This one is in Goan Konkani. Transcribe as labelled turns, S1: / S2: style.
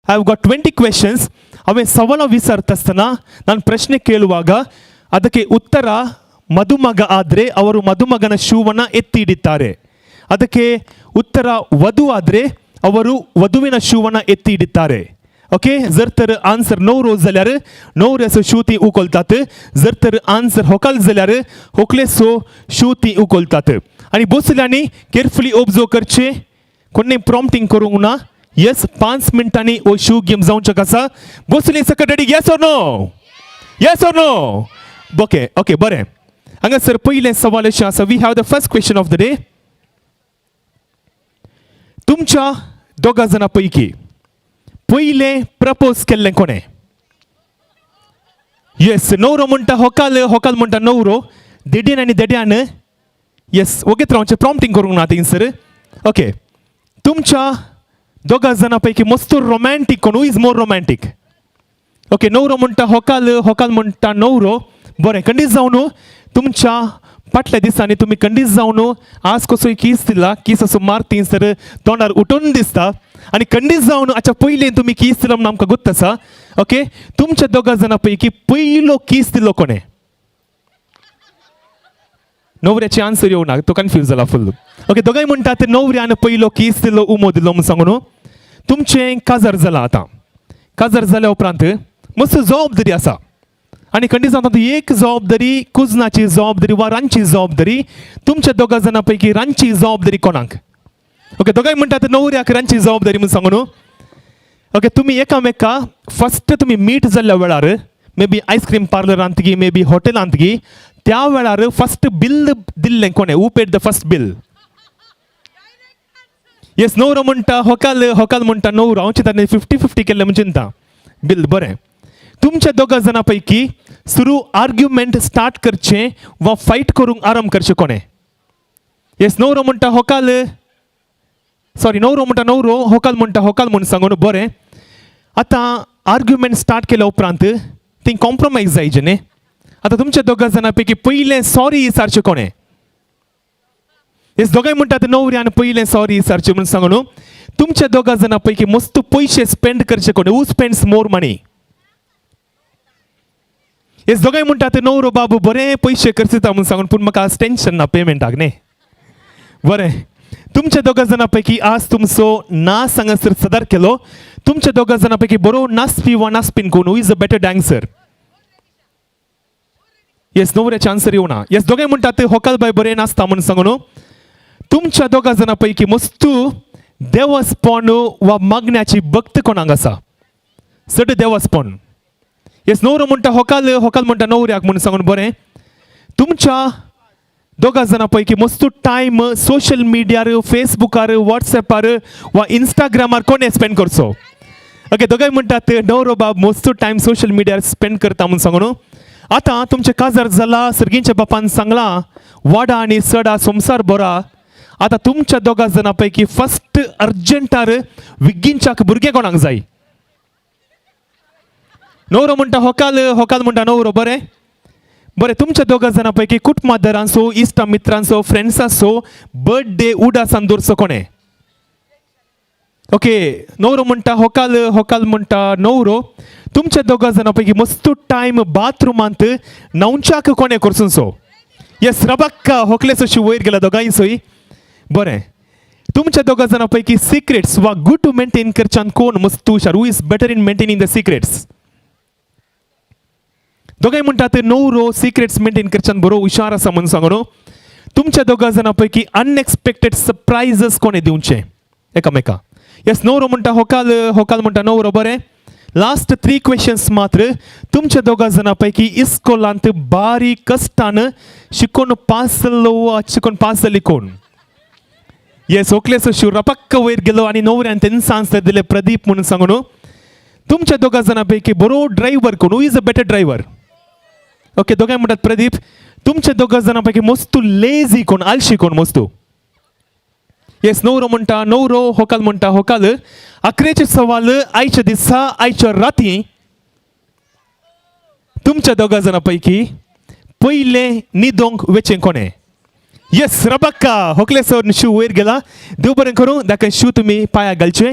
S1: I have got 20 questions. ಹಾಂವೆ ಸವಾಲ ವಿಚಾರ್ತಾಸ್ತಾನ ನಾನು ಪ್ರಶ್ನೆ ಕೇಳುವಾಗ ಅದಕ್ಕೆ ಉತ್ತರ ಮದುಮಗ ಆದರೆ ಅವರು ಮದುಮಗನ ಶೂವನ್ನು ಎತ್ತಿ ಹಿಡಿತಾರೆ. ಅದಕ್ಕೆ ಉತ್ತರ ವಧು ಆದರೆ ಅವರು ವಧುವಿನ ಶೂವನ್ನು ಎತ್ತಿ ಹಿಡಿತಾರೆ. ओके, जर तर आन्सर न्हवरो जाल्यार न्हवऱ्याचो शू ती उखलतात. जर तर आन्सर होकल जाल्यार होकलेचो शू ती उखलतात. आनी बसल्यांनी केअरफुली ऑब्जर्व करचे, कोणें प्रॉम्प्टिंग करूंक ना. येस, 5 मिनटांनी हो शू गेम जावचें आसा. बसली सकट ready? Yes or no? Yes or no? Okay okay बरें. हांगासर पयलें सवाल अशें आसा. We have the first question of the day. तुमच्या दोगा जाणां पैकी पयलें प्रपोज केल्लें कोणें? येस, न्हवरो म्हणटा होकाल, होकाल म्हणटा न्हवरो. देड्यान आनी देड्यान. येस, वगीत रावचें, प्रॉम्प्टिंग करूंक ना थंयसर. ओके, तुमच्या दोगा जाणां पैकी मस्त रोमॅन्टीक कोण? Who is more romantic? Okay, न्हवरो म्हणटा होकाल, होकाल म्हणटा न्हवरो. बरें, खंडीत जावन तुमच्या फाटल्या दिसांनी तुमी खंडीत जावन आज कसोय कीस दिला. कीस असो मार थंयसर तोंडार उठून दिसता आनी खंडीत जावन हाच्या पयलीं तुमी कीस दिला म्हणून आमकां गोत्त आसा. ओके, तुमच्या दोगा जाणां पैकी पयलो कीस दिलो कोणें? न्हवऱ्याची आन्सर येवना, तो कन्फ्यूज जाला फुल. ओके, दोगांय म्हणटात न्हवऱ्यान पयलो कीस दिलो, उमो दिलो म्हूण सांगून. तुमचें काजार जालां. आतां काजार जाल्या उपरांत मस्त जबाबदारी आसा आनी खंडीत जावन एक जबाबदारी कुजनाची जबाबदारी वा रांदची जबाबदारी. तुमच्या दोगा जाणां पैकी रांदची जबाबदारी कोणाक? ओके, दोगांय म्हणटात न्हवऱ्याक रांदची जबाबदारी म्हूण सांगून. ओके, तुमी एकामेका फर्स्ट तुमी मीट जाल्ल्या वेळार, मे बी आयस्क्रीम पार्लरांत गी, मे बी हॉटेलांत गी, त्या वेळार फर्स्ट बिल दिल्लें कोणें? Who paid the first bill? Yes, न्हवरो म्हणटा होकाल, होकाल म्हणटा न्हवरो. हांव चिंता 50-50 केल्लें म्हूण चिंता बिल. बरें, तुमच्या दोगा जाणां पैकी सुरू आर्ग्युमेंट स्टार्ट करचें वा फायट करूंक आरंभ करचें कोणें? येस, न्हवरो म्हणटा होकाल, सॉरी, न्हवरो म्हणटा न्हवरो, होकाल म्हणटा होकाल म्हूण सांगून. बरें, आतां आर्ग्युमेंट स्टार्ट केल्या उपरांत ती कॉम्प्रोमायज जायचे न्ही. आतां तुमच्या दोगा जाणां पैकी पयलें सॉरी विचारचें कोणें? येस, दोगांय म्हणटात न्हवऱ्यान पयलें सॉरी विचारचें म्हूण सांगून. तुमच्या दोगा जाणां पैकी मस्त पयशे स्पेंड करचे कोणें? Who spends more money? Yes, दोगांय म्हणटात न्हवरो बाबू बरें पयशे खर्चिता म्हूण सांगून, पूण म्हाका आज टेन्शन ना पेमेंटाक न्ही. बरें, तुमच्या दोगा जाणां पैकी आज तुमचो नाच हांगासर सदर केलो. तुमच्या दोगा जाणां पैकी बरो नाचपी वा नाचपीन कोण? Who is a better dancer? Yes, न्हवऱ्याचे answer येवना. येस, दोगांय म्हणटात होकाल बाय बरें नाचता म्हूण सांगून. तुमच्या दोगा जाणां पैकी मस्तू देवस्पण वा मागण्याची भक्त कोणाक आसा? चड देवस्पण. येस, न्हवरो म्हणटा होकाल, होकाल म्हणटा न्हवऱ्याक म्हूण सांगून. बरें, तुमच्या दोगा जाणां पैकी मस्त टायम सोशल मिडियार, फेसबुकार, वॉट्सॅपार वा इंस्टाग्रामार कोणें स्पेंड करचो? ओके, दोगांय म्हणटात न्हवरो बाब मस्त टायम सोशल मिडियार स्पेंड करता म्हूण सांगून. आतां तुमचें काजार जाला, सर्गींच्या बापान सांगलां वाडा आनी चडा, संवसार बरा. आतां तुमच्या दोगा जाणां पैकी फर्स्ट अर्जंटार विगींच्याक भुरगें कोणाक जाय? न्हवरो म्हणटा होकाल, होकाल म्हणटा न्हवरो. बरें बरें, तुमच्या दोगा जाणां पैकी कुटुंबादारांचो, इश्टा मित्रांचो, फ्रेंड्साचो बर्थडे उडासान दवरचो कोणें? ओके, न्हवरो म्हणटा होकाल, होकाल म्हणटा न्हवरो. तुमच्या दोगा जाणां पैकी मस्त टायम बाथरुमांत न्हावच्याक कोणें करचो? येस, रबक्का होकलेचो शू वयर गेला दोगांय सोय. बरें, तुमच्या दोगा जाणां पैकी सिक्रेट्स वा गुड टू मेंटेन करच्यान कोण मस्त हुशार? Who is better in maintaining the secrets? दोगांय म्हणटात न्हवरो सिक्रेट्स मेंटेन करच्यान बरो हुशार आसा म्हणून सांगू. तुमच्या दोगा जाणां पैकी अनएक्सपेक्टेड सरप्रायझस कोणें दिवचें एकामेका? येस, न्हवरो म्हणटा होकाल, होकाल म्हणटा न्हवरो. बरें, लास्ट थ्री क्वेश्चन्स मात्र. तुमच्या दोगा जाणां पैकी इस्कोलांत बारीक कश्टान शिकोवन पास जाल्लो वा शिकोवन पास जाल्ली कोण? येस, होकलेचो शू रपक्क वयर गेलो आनी न्हवऱ्यान तेंचा आन्सर दिले प्रदीप म्हणून सांगून. तुमच्या दोगा जाणां पैकी बरो ड्रायव्हर कोण? Who is a better driver? Okay, दोगांय म्हणटात प्रदीप. तुमच्या दोगा जाणां पैकी मस्तू लेझी कोण, आलशी कोण मस्तू? येस, न्हवरो म्हणटा न्हवरो, होकाल म्हणटा होकाल. अकरेचे सवाल, आयच्या दिसा आयच्या राती तुमच्या दोगा जाणां पैकी पयलें न्हिदोंक वेचें कोणें? येस, रबक्का होकले सर शू वयर गेला. देव बरें करूं, ताका शू तुमी पांयाक घालचे.